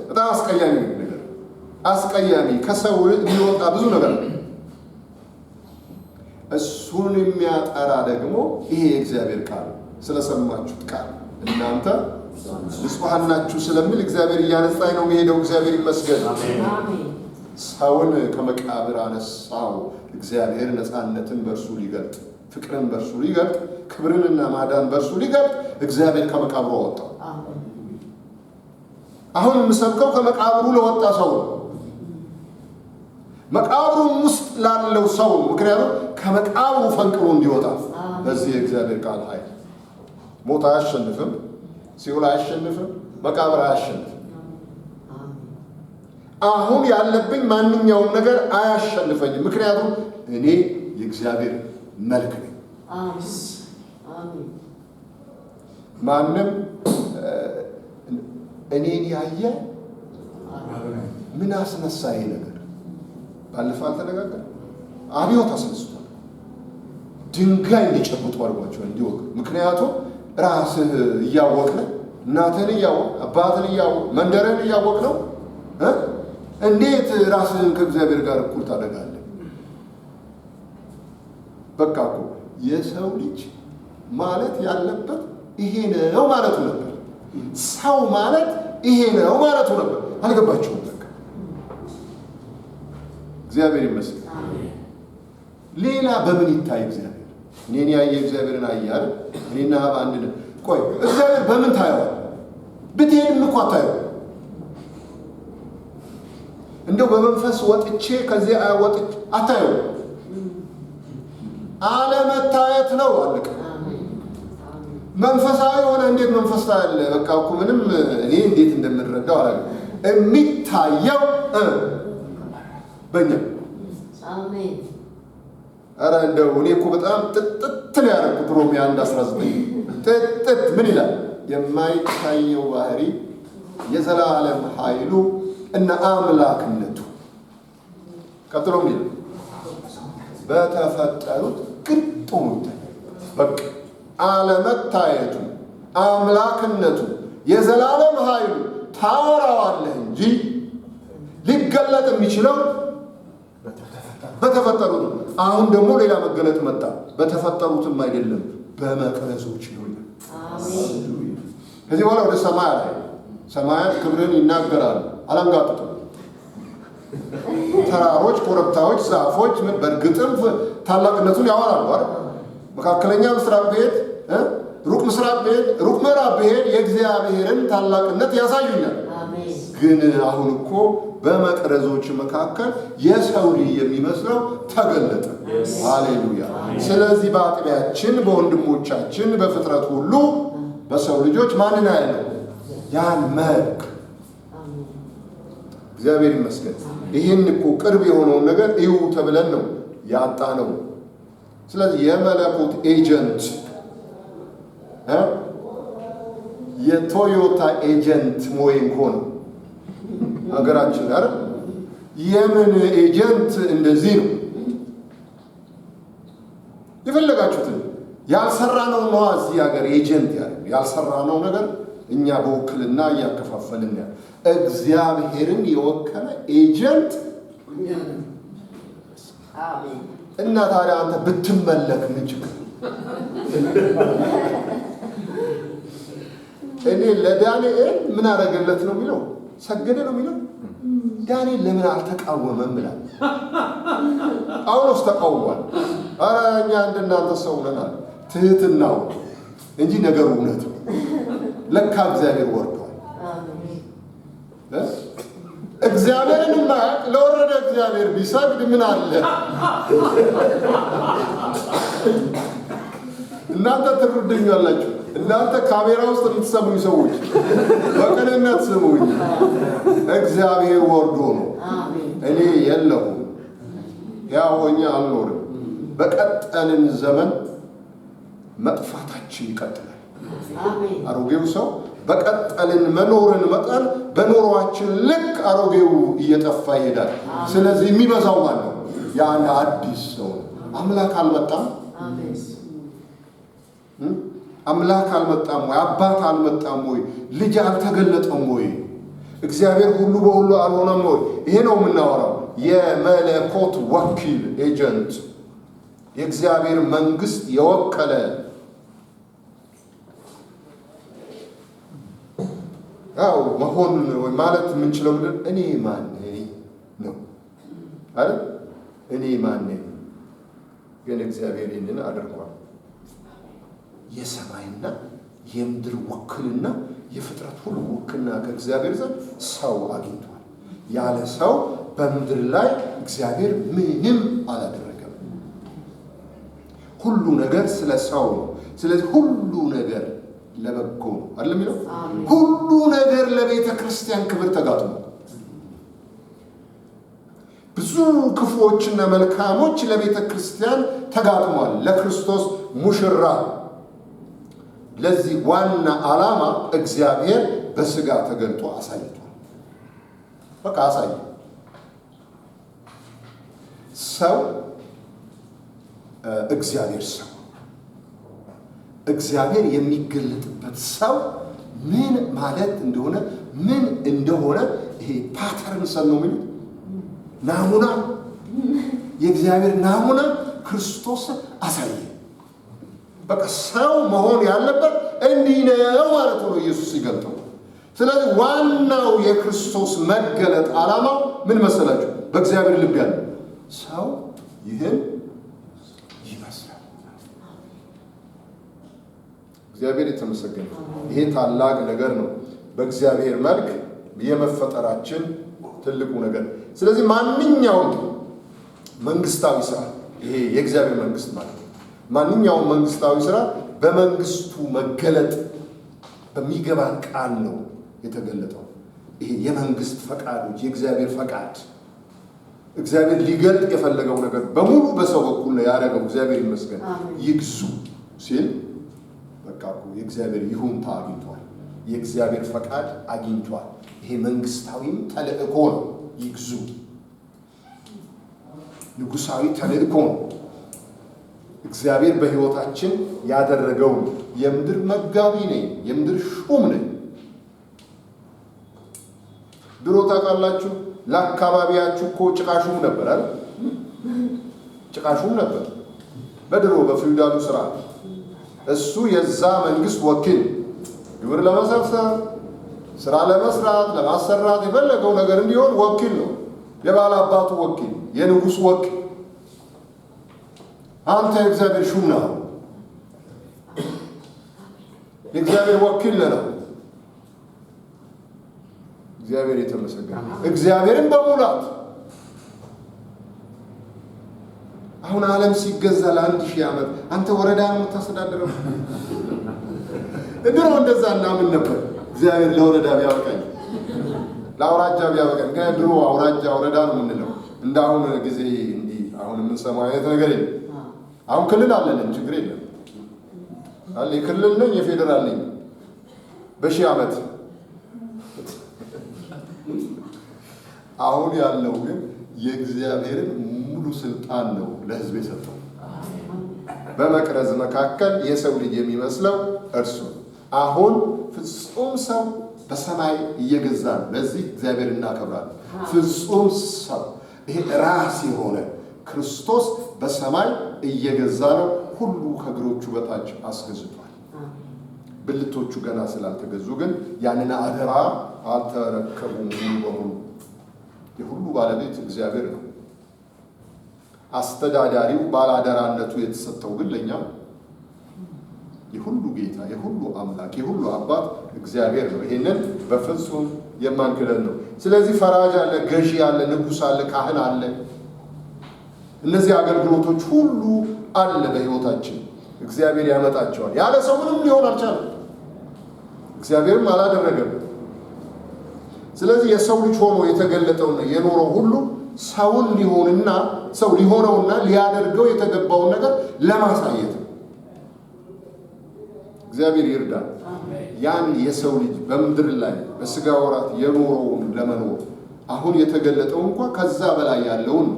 በጣም አስቀያሚ ነገር፣ አስቀያሚ ከሰው የሚወጣ ብዙ ነገር ነው። እሱን የሚያጠራ ደግሞ ይሄ የእግዚአብሔር ቃል ስለሰማችሁት ቃል እናንተ ንጹሐን ናችሁ ስለሚል እግዚአብሔር እያነጻኝ ነው የሚሄደው። እግዚአብሔር ይመስገን። ሰውን ከመቃብር አነሳው። እግዚአብሔር ነፃነትን በእርሱ ሊገልጥ፣ ፍቅርን በእርሱ ሊገልጥ፣ ክብርንና ማዳን በእርሱ ሊገልጥ እግዚአብሔር ከመቃብሩ አወጣው። አሁን የምሰብከው ከመቃብሩ ለወጣ ሰው ነው። መቃብሩም ውስጥ ላለው ሰው ነው። ምክንያቱም ከመቃብሩ ፈንቅሎ እንዲወጣ በዚህ የእግዚአብሔር ቃል ኃይል ሞት አያሸንፍም፣ ሲኦል አያሸንፍም፣ መቃብር አያሸንፍም። አሁን ያለብኝ ማንኛውም ነገር አያሸንፈኝም። ምክንያቱም እኔ የእግዚአብሔር መልክ ነኝ። ማንም እኔን ያየ ምን አስነሳ? ይሄ ነገር ባለፈው አልተነጋገርንም? አብዮት አስነስቷል። ድንጋይ እንዲጨብጡ አድርጓቸው እንዲወቅ። ምክንያቱም ራስህ እያወቅህ እናትህን እያወቅ አባትህን እያወቅ መንደርህን እያወቅ ነው እንዴት ራስህን ከእግዚአብሔር ጋር እኩል ታደርጋለህ? በቃ እኮ የሰው ልጅ ማለት ያለበት ይሄ ነው ማለቱ ነበር። ሰው ማለት ይሄ ነው ማለቱ ነበር። አልገባችሁም? በቃ እግዚአብሔር ይመስገን። ሌላ በምን ይታይ እግዚአብሔር? እኔን ያየ እግዚአብሔርን አየ አይደል? እኔና አብ አንድ ነን። ቆይ እግዚአብሔር በምን ታየዋል? ብትሄድም እኮ አታየው። እንደው በመንፈስ ወጥቼ ከዚህ ወጥቼ አታየው። አለመታየት ነው አለቀ። መንፈሳዊ የሆነ እንዴት መንፈስ ታያለህ? በቃ እኮ ምንም እኔ እንዴት እንደምንረዳው አላውቅም። የሚታየው በእኛ አሜን። ኧረ እንደው እኔ እኮ በጣም ጥጥት ነው ያደረኩት። ሮሜ 1:19 ጥጥት ምን ይላል? የማይታየው ባህሪ የዘላለም ኃይሉ እና አምላክነቱ ቀጥሎ ምን ይላል? በተፈጠሩት ግልጥ ሆኖ ይታያል። በቃ አለመታየቱ አምላክነቱ የዘላለም ኃይሉ ታወራዋለህ እንጂ ሊገለጥ የሚችለው በተፈጠሩት ነው። አሁን ደግሞ ሌላ መገለጥ መጣ። በተፈጠሩትም አይደለም በመቅረዞች ነው ይላል። አሜን። ከዚህ በኋላ ወደ ሰማይ ላይ ሰማያት ክብርን ይናገራሉ፣ አላንጋጥጡም። ተራሮች፣ ኮረብታዎች፣ ዛፎች ምን በእርግጥም ታላቅነቱን ያወራሉ አይደል? መካከለኛ ምስራቅ ብሄድ፣ ሩቅ ምስራቅ ብሄድ፣ ሩቅ ምዕራብ ብሄድ የእግዚአብሔርን ታላቅነት ያሳዩኛል። አሜን። ግን አሁን እኮ በመቅረዞች መካከል የሰው ልጅ የሚመስለው ተገለጠ። ሃሌሉያ! ስለዚህ በአጥቢያችን፣ በወንድሞቻችን፣ በፍጥረት ሁሉ በሰው ልጆች ማንን ያለው ያን መልክ። አሜን። እግዚአብሔር ይመስገን። ይህን እኮ ቅርብ የሆነውን ነገር እዩ ተብለን ነው ያጣ ነው። ስለዚህ የመለኮት agent የቶዮታ agent ሞይንኮ ነው ሀገራችን አይደል? የምን agent እንደዚህ ነው። የፈለጋችሁትን ያልሰራነው ነዋ እዚህ ሀገር agent ያለው ያልሰራነው ነገር እኛ በውክልና እያከፋፈልን ያለ እግዚአብሔርን የወከለ agent አሜን። እና ታዲያ አንተ ብትመለክ ምን ችግር? እኔ ለዳንኤል ምን አደረገለት ነው የሚለው? ሰገደ ነው የሚለው? ዳንኤል ለምን አልተቃወመም እላለሁ። ጳውሎስ ተቃውሟል። ኧረ እኛ እንደናንተ ሰው ነን አለ። ትህትናው እንጂ ነገሩ እውነት ነው። ለካ እግዚአብሔር ወርዷል። እግዚአብሔርን የማያውቅ ለወረደ እግዚአብሔር ቢሰግድ ምን አለ? እናንተ ትርዱኛላችሁ። እናንተ ካሜራ ውስጥ የምትሰሙኝ ሰዎች በቅንነት ስሙኝ። እግዚአብሔር ወርዶ ነው። እኔ የለሁም፣ ሕያው ሆኜ አልኖርም። በቀጠልን ዘመን መጥፋታችን ይቀጥላል። አሮጌው ሰው በቀጠልን መኖርን መጠን በኖሯችን ልክ አሮጌው እየጠፋ ይሄዳል። ስለዚህ የሚበዛው ማን ነው? ያን አዲስ ሰው ነው። አምላክ አልመጣም? አምላክ አልመጣም ወይ? አባት አልመጣም ወይ? ልጅ አልተገለጠም ወይ? እግዚአብሔር ሁሉ በሁሉ አልሆነም ወይ? ይሄ ነው የምናወራው። የመለኮት ወኪል agent፣ የእግዚአብሔር መንግስት የወከለ ያው መሆን ወይ ማለት የምንችለው ምንድን እኔ ማን ነኝ ነው አይደል? እኔ ማን ነኝ? ግን እግዚአብሔር ይህንን አድርጓል። የሰማይና የምድር ውክልና የፍጥረት ሁሉ ውክልና ከእግዚአብሔር ዘንድ ሰው አግኝቷል። ያለ ሰው በምድር ላይ እግዚአብሔር ምንም አላደረገም። ሁሉ ነገር ስለ ሰው ነው። ስለዚህ ሁሉ ነገር ለበጎ ነው አይደል የሚለው? ሁሉ ነገር ለቤተ ክርስቲያን ክብር ተጋጥሟል። ብዙ ክፉዎችና መልካሞች ለቤተ ክርስቲያን ተጋጥሟል። ለክርስቶስ ሙሽራ ለዚህ ዋና ዓላማ እግዚአብሔር በስጋ ተገልጦ አሳይቷል። በቃ አሳየ። ሰው እግዚአብሔር ሰው እግዚአብሔር የሚገለጥበት ሰው ምን ማለት እንደሆነ ምን እንደሆነ ይሄ pattern ሰው ነው የሚሉት ናሙና፣ የእግዚአብሔር ናሙና ክርስቶስ አሳየ። በቃ ሰው መሆን ያለበት እንዲህ ነው ማለት ነው ኢየሱስ ሲገልጠው። ስለዚህ ዋናው የክርስቶስ መገለጥ ዓላማው ምን መሰላችሁ? በእግዚአብሔር ልብ ያለው ሰው ይህን ይመስላል። እግዚአብሔር የተመሰገነ። ይሄ ታላቅ ነገር ነው። በእግዚአብሔር መልክ የመፈጠራችን ትልቁ ነገር። ስለዚህ ማንኛውም መንግስታዊ ስራ ይሄ የእግዚአብሔር መንግስት ማለት ነው። ማንኛውም መንግስታዊ ስራ በመንግስቱ መገለጥ በሚገባን ቃል ነው የተገለጠው። ይሄ የመንግስት ፈቃዶች የእግዚአብሔር ፈቃድ እግዚአብሔር ሊገልጥ የፈለገው ነገር በሙሉ በሰው በኩል ነው ያደረገው። እግዚአብሔር ይመስገን። ይግዙ ሲል በቃ የእግዚአብሔር ይሁንታ አግኝቷል። የእግዚአብሔር ፈቃድ አግኝቷል። ይሄ መንግስታዊም ተልእኮ ነው። ይግዙ ንጉሳዊ ተልእኮ ነው። እግዚአብሔር በሕይወታችን ያደረገው የምድር መጋቢ ነኝ፣ የምድር ሹም ነኝ። ድሮ ታውቃላችሁ ለአካባቢያችሁ እኮ ጭቃ ሹም ነበር አይደል? ጭቃ ሹም ነበር በድሮ በፊውዳሉ ስርዓት። እሱ የዛ መንግስት ወኪል ግብር ለመሰብሰብ ስራ ለመስራት ለማሰራት የፈለገው ነገር እንዲሆን ወኪል ነው። የባለ አባቱ ወኪል፣ የንጉሱ ወኪል። አንተ የእግዚአብሔር ሹም ነህ፣ የእግዚአብሔር ወኪል ነህ። እግዚአብሔር የተመሰገነ። እግዚአብሔርን በሙላት አሁን ዓለም ሲገዛ ለ1000 ዓመት አንተ ወረዳ ነው የምታስተዳድረው። ድሮ እንደዛ እናምን ነበር። እግዚአብሔር ለወረዳ ቢያበቃኝ ለአውራጃ ቢያበቃኝ። ግን ድሮ አውራጃ ወረዳ ነው የምንለው። እንደ አሁን ጊዜ እንዲህ አሁን የምንሰማው አይነት ነገር የለም። አሁን ክልል አለልን፣ ችግር የለም። አለ የክልል ነኝ የፌዴራል ነኝ በሺህ ዓመት። አሁን ያለው ግን የእግዚአብሔርን ሙሉ ስልጣን ነው ለሕዝብ የሰጠው። በመቅረዝ መካከል የሰው ልጅ የሚመስለው እርሱ አሁን ፍጹም ሰው በሰማይ እየገዛ ነው። ለዚህ እግዚአብሔር እናከብራለን። ፍጹም ሰው ይሄ ራስ የሆነ ክርስቶስ በሰማይ እየገዛ ነው። ሁሉ ከእግሮቹ በታች አስገዝቷል። ብልቶቹ ገና ስላልተገዙ ግን ያንን አደራ አልተረከቡም ሙሉ በሙሉ። የሁሉ ባለቤት እግዚአብሔር ነው። አስተዳዳሪው ባለአደራነቱ የተሰጠው ግን ለእኛ የሁሉ ጌታ፣ የሁሉ አምላክ፣ የሁሉ አባት እግዚአብሔር ነው። ይሄንን በፍጹም የማንክደን ነው። ስለዚህ ፈራጅ አለ፣ ገዢ አለ፣ ንጉሥ አለ፣ ካህን አለ። እነዚህ አገልግሎቶች ሁሉ አለ በሕይወታችን እግዚአብሔር ያመጣቸዋል። ያለ ሰው ምንም ሊሆን አልቻለም፣ እግዚአብሔርም አላደረገም። ስለዚህ የሰው ልጅ ሆኖ የተገለጠውና የኖረው ሁሉ ሰውን ሊሆንና ሰው ሊሆነውና ሊያደርገው የተገባውን ነገር ለማሳየት ነው። እግዚአብሔር ይርዳል። ያን የሰው ልጅ በምድር ላይ በስጋ ወራት የኖረውን ለመኖር አሁን የተገለጠው እንኳ ከዛ በላይ ያለውን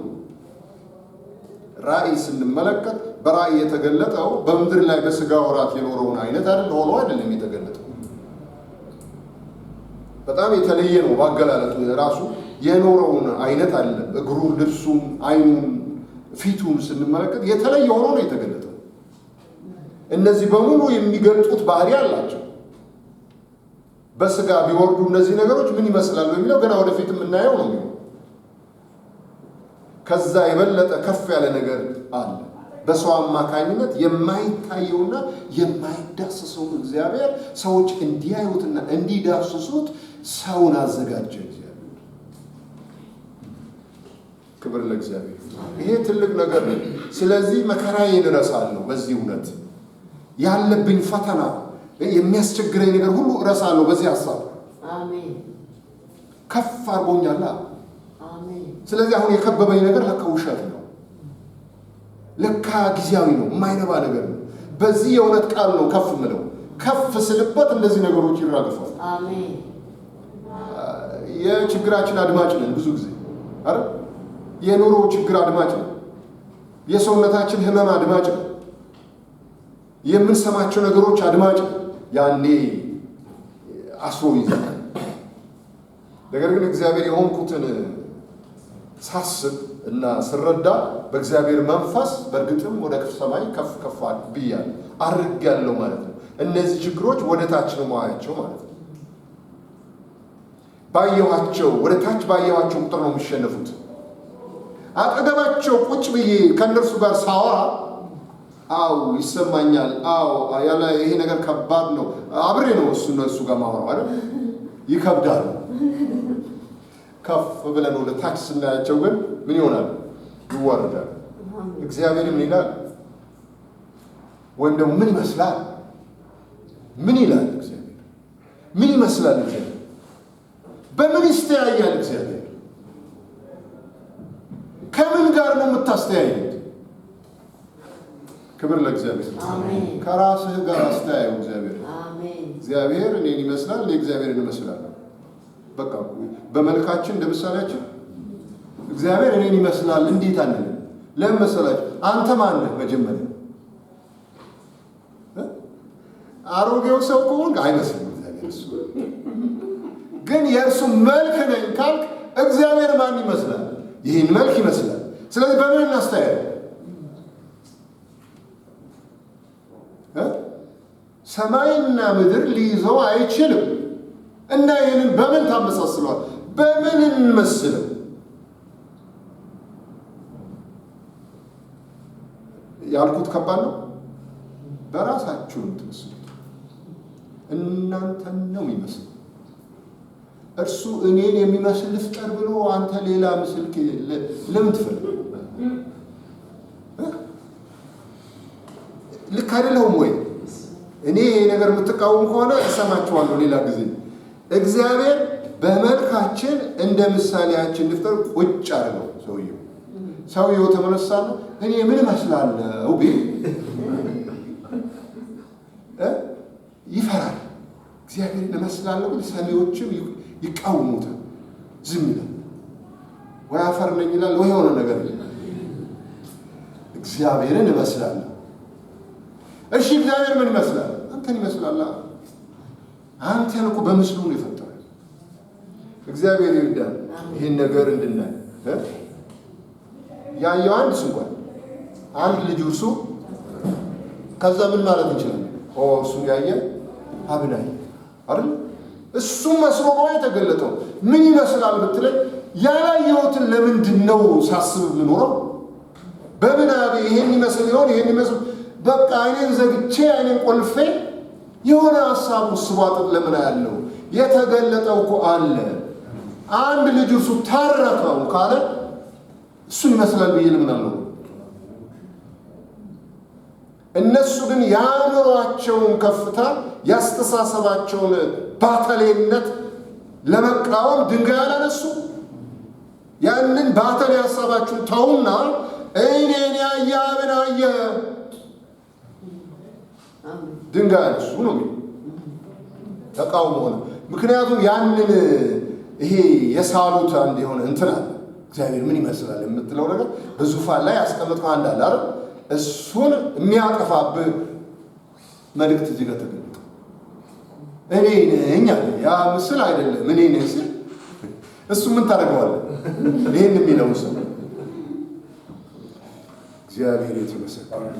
ራእይ ስንመለከት በራእይ የተገለጠው በምድር ላይ በስጋ ወራት የኖረውን አይነት አይደል ሆኖ አይደለም የተገለጠው። በጣም የተለየ ነው። ባገላለጡ ራሱ የኖረውን አይነት አይደለም። እግሩን፣ ልብሱን፣ አይኑን፣ ፊቱን ስንመለከት የተለየ ሆኖ ነው የተገለጠው። እነዚህ በሙሉ የሚገልጡት ባህሪ አላቸው። በስጋ ቢወርዱ እነዚህ ነገሮች ምን ይመስላል በሚለው ገና ወደፊት የምናየው ነው የሚሆነው። ከዛ የበለጠ ከፍ ያለ ነገር አለ። በሰው አማካኝነት የማይታየውና የማይዳሰሰው እግዚአብሔር ሰዎች እንዲያዩትና እንዲዳስሱት ሰውን አዘጋጀ እግዚአብሔር። ክብር ለእግዚአብሔር። ይሄ ትልቅ ነገር ነው። ስለዚህ መከራዬን እረሳለሁ በዚህ እውነት፣ ያለብኝ ፈተና የሚያስቸግረኝ ነገር ሁሉ እረሳለሁ በዚህ ሀሳብ። አሜን። ከፍ አድርጎኛላ። አሜን። ስለዚህ አሁን የከበበኝ ነገር ለካ ውሸት ነው፣ ለካ ጊዜያዊ ነው፣ የማይረባ ነገር ነው። በዚህ የእውነት ቃል ነው ከፍ ምለው። ከፍ ስልበት እነዚህ ነገሮች ይራግፋል። አሜን። የችግራችን አድማጭ ነን ብዙ ጊዜ አይደል? የኑሮ ችግር አድማጭ ነን። የሰውነታችን ህመም አድማጭ ነን። የምንሰማቸው ነገሮች አድማጭ ነን። ያኔ አስሮ ይዘናል። ነገር ግን እግዚአብሔር የሆንኩትን ሳስብ እና ስረዳ በእግዚአብሔር መንፈስ በእርግጥም ወደ ሰማይ ከፍ ከፍ ብያለሁ አድርጌያለሁ ማለት ነው። እነዚህ ችግሮች ወደ ታች ነው ማያቸው ማለት ነው። ባየኋቸው ወደ ታች ባየኋቸው ቁጥር ነው የሚሸነፉት። አጠገባቸው ቁጭ ብዬ ከእነርሱ ጋር ሳወራ አው ይሰማኛል፣ አው ያለ ይሄ ነገር ከባድ ነው። አብሬ ነው እሱ እነሱ ጋር ማወራው አይደል? ይከብዳል። ከፍ ብለን ወደ ታች ስናያቸው ግን ምን ይሆናል? ይዋረዳል። እግዚአብሔር ምን ይላል? ወይም ደግሞ ምን ይመስላል? ምን ይላል እግዚአብሔር? ምን ይመስላል እግዚአብሔር? በምን ይስተያያል እግዚአብሔር? ከምን ጋር ነው የምታስተያዩት? ክብር ለእግዚአብሔር። አሜን። ከራስህ ጋር አስተያየው እግዚአብሔር። አሜን። እግዚአብሔር እኔን ይመስላል፣ እኔ እግዚአብሔርን እመስላለሁ። በቃ በመልካችን እንደ ምሳሌያችን እግዚአብሔር እኔን ይመስላል እንዴት አንልም? ለምን መሰላችሁ? አንተ ማን ነህ? መጀመሪያ አሮጌው ሰው ከሆንክ አይመስልም እግዚአብሔር። እሱ ግን የእርሱ መልክ ነኝ ካልክ እግዚአብሔር ማን ይመስላል? ይህን መልክ ይመስላል። ስለዚህ በምን እናስተያየው? ሰማይና ምድር ሊይዘው አይችልም። እና ይህንን በምን ታመሳስለዋል? በምን እንመስለው? ያልኩት ከባድ ነው። በራሳችሁ ነው የምትመስሉት። እናንተን ነው የሚመስለው። እርሱ እኔን የሚመስል ልፍጠር ብሎ አንተ ሌላ ምስል ለምን ትፈልግ? ልክ አይደለሁም ወይ? እኔ ይሄ ነገር የምትቃወም ከሆነ እሰማችኋለሁ ሌላ ጊዜ። እግዚአብሔር በመልካችን እንደ ምሳሌያችን እንፍጠር ቁጭ አድርገው ሰውየው። ሰውየው ተመለሳና እኔ ምን እመስላለሁ ቢል ይፈራል። እግዚአብሔርን እመስላለሁ ቢል ሰሚዎችም ይቃወሙታል። ዝም ይላል። ወይ አፈር ነኝ ይላል፣ ወይ የሆነ ነገር ይላል። እግዚአብሔርን እመስላለሁ። እሺ እግዚአብሔር ምን ይመስላል? አንተን ይመስላል። አንተን እኮ በምስሉ ነው የፈጠረው። እግዚአብሔር ይርዳን ይህን ነገር እንድናይ። ያየው አንድ እንኳን አንድ ልጁ እርሱ ከዛ ምን ማለት እንችላለን? እሱን ያየ አብን አየ አይደል? እሱ መስሎ ነው የተገለጠው። ምን ይመስላል ብትለኝ ያላየሁትን ለምንድን ነው ሳስብ የምኖረው? በምናቤ ይሄን ይመስል ይሆን ይሄን ይመስል በቃ አይኔን ዘግቼ አይኔን ቆልፌ የሆነ ሀሳብ ስቧጥጥ ለምን አያለው? የተገለጠው እኮ አለ። አንድ ልጅ እርሱ ተረከው ካለ እሱን ይመስላል ብዬ ለምን አለው? እነሱ ግን የአእምሯቸውን ከፍታ ያስተሳሰባቸውን ባተሌነት ለመቃወም ድንጋይ አላነሱ። ያንን ባተሌ ሀሳባችሁን ተውና እኔን ያየ አብን አየ። ድንጋይ አነሱ ነው የሚለው ተቃውሞ ሆነ። ምክንያቱም ያንን ይሄ የሳሉት አንድ የሆነ እንትን አለ። እግዚአብሔር ምን ይመስላል የምትለው ነገር በዙፋን ላይ ያስቀመጥከው አንድ አለ አይደል? እሱን የሚያጠፋብህ መልእክት እዚህ ጋር ተገለጠ። እኔ ነኝ አለ። ያ ምስል አይደለም እኔ ነኝ ሲል እሱ ምን ታደርገዋለህ? ይህን የሚለው ሰው እግዚአብሔር የተመሰገነ።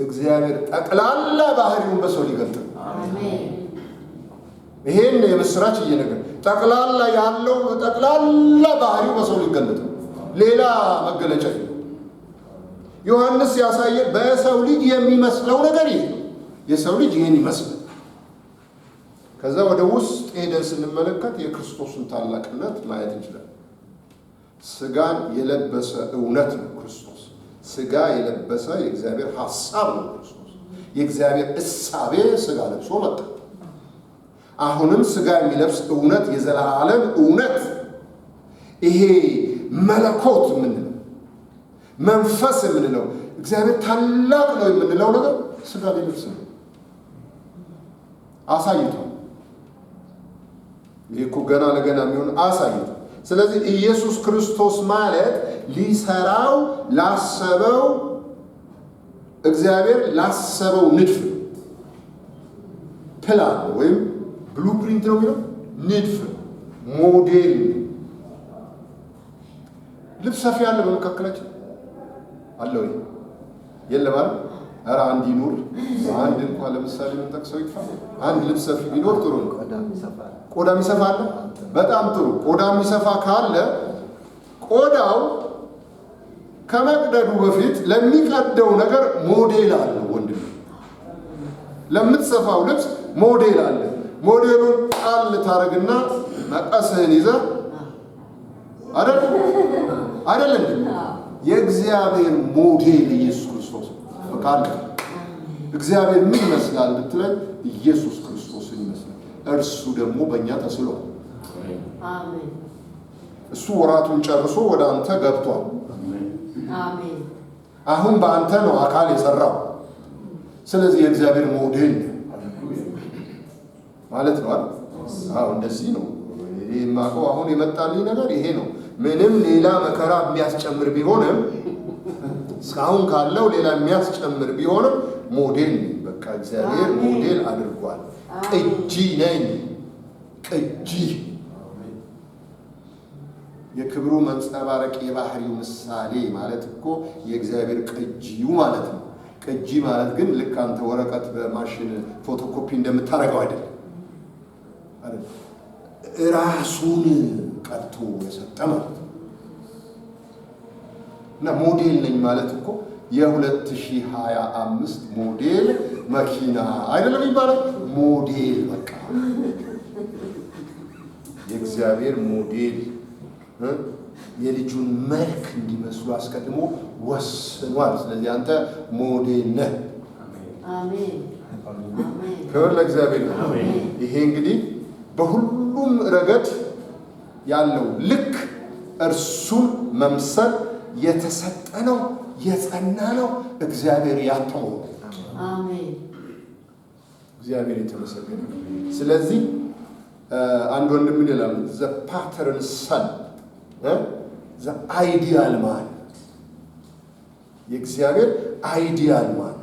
እግዚአብሔር ጠቅላላ ባህሪውን በሰው ሊገልጥ ነው። ይሄን የምስራች እየነገር ጠቅላላ ያለው ጠቅላላ ባህሪው በሰው ሊገለጥ ነው። ሌላ መገለጫ የለም። ዮሐንስ ያሳየ በሰው ልጅ የሚመስለው ነገር ይሄ ነው። የሰው ልጅ ይሄን ይመስላል። ከዛ ወደ ውስጥ ሄደን ስንመለከት የክርስቶስን ታላቅነት ማየት እንችላለን። ስጋን የለበሰ እውነት ነው ክርስቶስ። ስጋ የለበሰ የእግዚአብሔር ሐሳብ ነው ክርስቶስ። የእግዚአብሔር እሳቤ ስጋ ለብሶ መጣ። አሁንም ስጋ የሚለብስ እውነት፣ የዘላለም እውነት፣ ይሄ መለኮት የምንለው መንፈስ የምንለው እግዚአብሔር ታላቅ ነው የምንለው ነገር ስጋ ሊለብስ ነው አሳይቷል። ይህ እኮ ገና ለገና የሚሆን አሳይቷል። ስለዚህ ኢየሱስ ክርስቶስ ማለት ሊሰራው ላሰበው እግዚአብሔር ላሰበው ንድፍ ነው። ፕላን ወይም blueprint ነው የሚለው ንድፍ ሞዴል ነው። ልብስ ሰፊ አለ በመካከላችን አለ ወይ? የለም አይደል? ኧረ አንድ ይኑር። አንድ እንኳን ለምሳሌ የምንጠቅሰው ይጥፋ። አንድ ልብስ ሰፊ ቢኖር ጥሩ ነው። ቆዳ የሚሰፋ አለ? በጣም ጥሩ። ቆዳ የሚሰፋ ካለ ቆዳው ከመቅደዱ በፊት ለሚቀደው ነገር ሞዴል አለ። ወንድም ለምትሰፋው ልብስ ሞዴል አለ። ሞዴሉን ጣል ታረግና መቀስህን ይዘህ አይደል አይደል እንዴ? የእግዚአብሔር ሞዴል ኢየሱስ ክርስቶስ በቃ አለ። እግዚአብሔር ምን ይመስላል ብትለኝ ኢየሱስ ክርስቶስን ይመስላል። እርሱ ደግሞ በእኛ ተስሏል። አሜን። እሱ ወራቱን ጨርሶ ወደ አንተ ገብቷል። አሜን። አሁን በአንተ ነው አካል የሰራው። ስለዚህ የእግዚአብሔር ሞዴል ነው ማለት ነው አይደል? አዎ እንደዚህ ነው። ይሄ የማውቀው አሁን የመጣልኝ ነገር ይሄ ነው። ምንም ሌላ መከራ የሚያስጨምር ቢሆንም እስካሁን ካለው ሌላ የሚያስጨምር ቢሆንም ሞዴል ነኝ። በቃ እግዚአብሔር ሞዴል አድርጓል። ቅጂ ነኝ። ቅጂ የክብሩ መንጸባረቅ የባህሪው ምሳሌ ማለት እኮ የእግዚአብሔር ቅጂው ማለት ነው። ቅጂ ማለት ግን ልክ አንተ ወረቀት በማሽን ፎቶኮፒ እንደምታደርገው አይደለም። ራሱን ቀድቶ የሰጠ ማለት ነው። እና ሞዴል ነኝ ማለት እኮ የ2025 ሞዴል መኪና አይደለም ይባላል። ሞዴል በቃ የእግዚአብሔር ሞዴል የልጁን መልክ እንዲመስሉ አስቀድሞ ወስኗል። ስለዚህ አንተ ሞዴል ነህ። አሜን። አሜን። ክብር ለእግዚአብሔር ይሁን። ይሄ እንግዲህ በሁሉም ረገድ ያለው ልክ እርሱን መምሰል የተሰጠ ነው፣ የጸና ነው። እግዚአብሔር ያተመው አሜን። እግዚአብሔር የተመሰገነ ይሁን። ስለዚህ አንድ ወንድም ምን ይላል? The pattern son, the ideal man፣ የእግዚአብሔር ideal man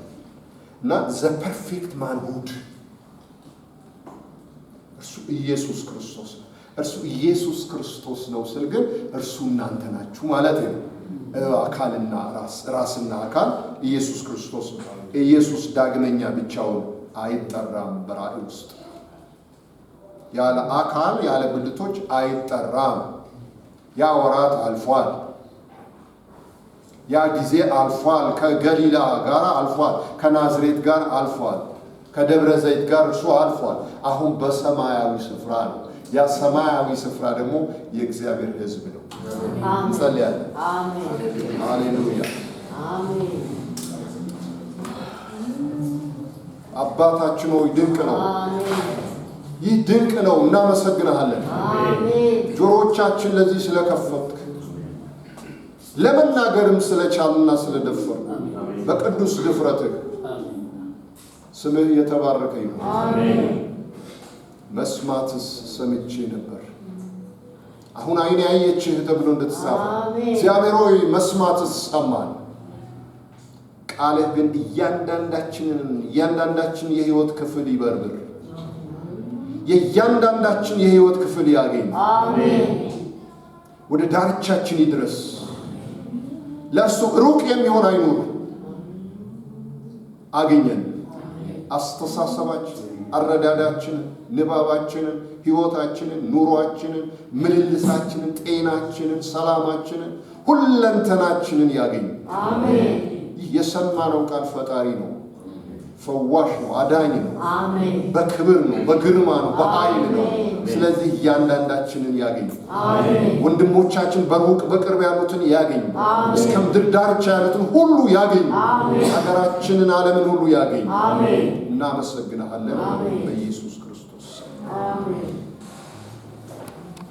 እና the perfect manhood እርሱ ኢየሱስ ክርስቶስ ነው። እርሱ ኢየሱስ ክርስቶስ ነው ስል ግን እርሱ እናንተ ናችሁ ማለት ነው። አካልና ራስ፣ ራስና አካል ኢየሱስ ክርስቶስ ነው። ኢየሱስ ዳግመኛ ብቻውን አይጠራም። በራእይ ውስጥ ያለ አካል ያለ ብልቶች አይጠራም። ያ ወራት አልፏል። ያ ጊዜ አልፏል። ከገሊላ ጋር አልፏል። ከናዝሬት ጋር አልፏል። ከደብረ ዘይት ጋር እርሱ አልፏል። አሁን በሰማያዊ ስፍራ ነው። ያ ሰማያዊ ስፍራ ደግሞ የእግዚአብሔር ሕዝብ ነው። እንጸልያለን። አሜን። ሃሌሉያ። አሜን። አባታችን ሆይ ድንቅ ነው። አሜን። ይህ ድንቅ ነው። እናመሰግንሃለን። አሜን። ጆሮቻችን ለዚህ ስለከፈትክ፣ ለመናገርም ስለቻልና ስለደፈር፣ በቅዱስ ድፍረትህ ስምህ የተባረከ ይሁን። አሜን። መስማትስ ሰምቼ ነበር፣ አሁን ዓይኔ ያየችህ ተብሎ እንደተጻፈ፣ አሜን። እግዚአብሔር ሆይ፣ መስማትስ ሰማን። ቃልህ ግን እያንዳንዳችን የህይወት ክፍል ይበርብር፣ የእያንዳንዳችን የህይወት ክፍል ያገኝ፣ አሜን። ወደ ዳርቻችን ይድረስ። ለእርሱ ሩቅ የሚሆን አይኑር። አግኘን። አስተሳሰባችንን፣ አረዳዳችንን፣ ንባባችንን፣ ህይወታችንን፣ ኑሯችንን፣ ምልልሳችንን፣ ጤናችንን፣ ሰላማችንን፣ ሁለንተናችንን ያገኝ። አሜን። ይህ የሰማነው ቃል ፈጣሪ ነው፣ ፈዋሽ ነው፣ አዳኝ ነው፣ አሜን። በክብር ነው፣ በግርማ ነው፣ በኃይል ነው። አሜን። ስለዚህ እያንዳንዳችንን ያገኝ። አሜን። ወንድሞቻችን በሩቅ በቅርብ ያሉትን ያገኝ። አሜን። እስከ ምድር ዳርቻ ያሉትን ሁሉ ያገኝ። አሜን። ሀገራችንን፣ ዓለምን ሁሉ ያገኝ። አሜን። እናመሰግንሃለን አሜን። በኢየሱስ ክርስቶስ ስም። አሜን።